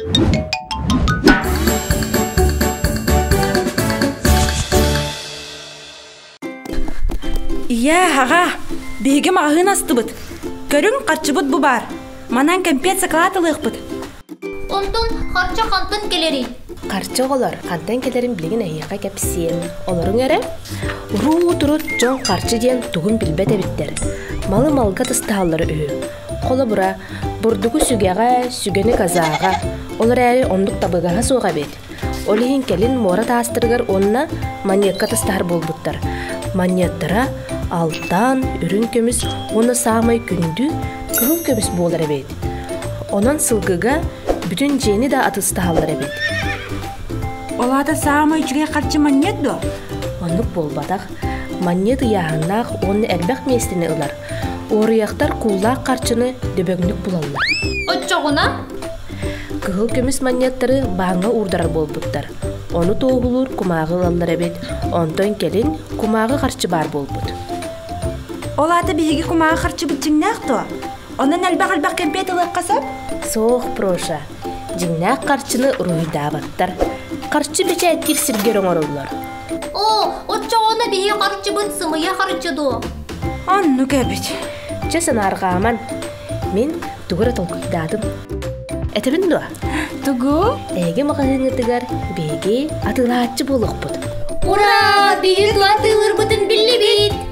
Ийээ, аҕаа, биһиги маҕаһыын астыбыт. Көрүҥ, харчыбыт бу баар. Манан кэмпиэт сакалаат ылыахпыт. Онтон харчы хантан кэлэрий? Харчы оҕолор хантан кэлэрин билигин эһиэхэ кэпсиэм. Олоруҥ эрэ. Уруу-турут дьон харчы диэн тугун билбэт эбиттэр. Малы-малга тыстаһаллара үһү. Холобура, бурдугу сүгэҕэ, сүгэни казааҕа. Ол эрээри оннук табыгаһа суох эбит. Ол иһин кэлин муора таастарыгар уонна манньыакка тастаһар буолбуттар. Манньыаттара алтан, үрүҥ көмүс уонна саамай күндү кыһыл көмүс буолар эбит. Онон сылгыга бүтүн дьиэни да атыстаһаллар эбит. Ол аата саамай үчүгэй харчы манньыат дуо? Оннук буолбатах. Манньыат ыйааһыннаах уонна элбэх миэстэни ылар. Уоруйахтар кууллаах харчыны дөбөҥнүк булаллар. Оччоҕуна? Кыһыл көмүс манньыаттары бааҥҥа уурдарар буолбуттар. Ону туоһулуур кумааҕы ылаллар эбит. Онтон кэлин кумааҕы харчы баар буолбут. Ол аата биһиги кумааҕы харчыбыт дьиҥнээх дуо? Онон элбэх-элбэх кэмпиэт ылыахха сөп? Суох, Проша. Дьиҥнээх харчыны уруһуйдаабаттар. Харчы бэчээттиир сиргэр оҥороллор. Оо, оччоҕуна биһи харчыбыт сымыйа харчы дуо? Оннук эбит. Чэ санаарҕааман. Мин тугу эрэ толкуйдаатым. Этэбин дуо? Тугу? Эһиги маҕаһыыҥҥытыгар биһиги атыылааччы буолуохпут. Ура! Биһиги атыылыырбытын биллибит!